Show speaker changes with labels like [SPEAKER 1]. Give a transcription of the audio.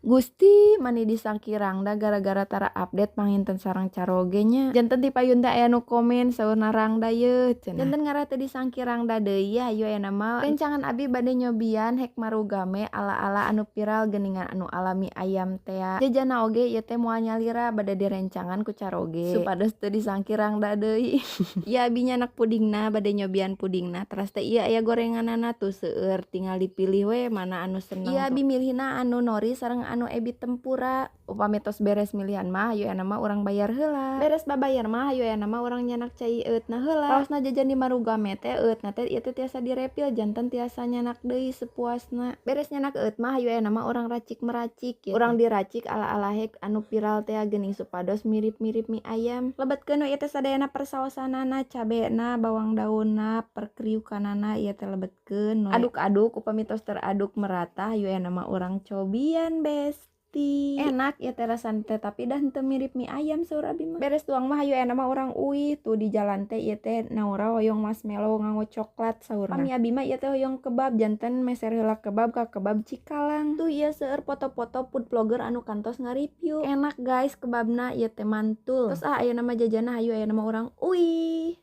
[SPEAKER 1] Gusti, mani disangki Rangda gara-gara tara update panginten sareng caroge nya. Janten ti payun teh aya nu komen, "Saurna Rangda yeuh," cenah. Janten ngarah teu disangki Rangda deui, hayu ayeuna mah rencangan abi bade nyobian hek marugame ala-ala anu viral geuningan, anu ala mie ayam tea. Jajanna oge ieu teh moal nyalira, bade direncangan ku caroge supados teu disangki Rangda deui. Ieu abi nyandak pudingna, bade nyobian pudingna. Teras teh ieu aya gorenganana tuh seueur, tinggal dipilih we mana anu seneng. Ieu abi milihna anu nori sareng anu ebi tempura. Upami tos beres milihan mah, hayu ayeuna mah urang bayar heula. Beres babayar mah, hayu ayeuna mah urang nyandak cai eutna heula. Raosna jajan di Marugame teh eutna teh ieu teh tiasa direpil, janten tiasa nyandak deui sepuasna. Beres nyandak eut mah, hayu ayeuna mah urang racik meracik kitu. Urang diracik ala-ala hek anu viral teh geuning, supados mirip-mirip mie ayam. Lebetkeun we ieu teh sadayana persaosanana, cabena, bawang daunna, perkriukanana, ieu teh lebetkeun we. Aduk-aduk, upami tos teraduk merata, hayu ayeuna mah urang cobian, besti. Enak ieu teh rasana teh, tapi dah henteu mirip mie ayam saur abi mah. Beres tuang mah, hayu ayeuna mah urang uih. Tuh di jalan teh ieu teh Naura hoyong marshmallow nganggo coklat saurna. Pami abi mah ieu teh hoyong kebab, janten meser heula kebab ka Kebab Cikalang. Tuh ieu seueur foto-foto food vlogger anu kantos ngareview. Enak, guys, kebabna ieu teh, mantul. Terus ah ayeuna mah jajanna, hayu ayeuna mah urang uih.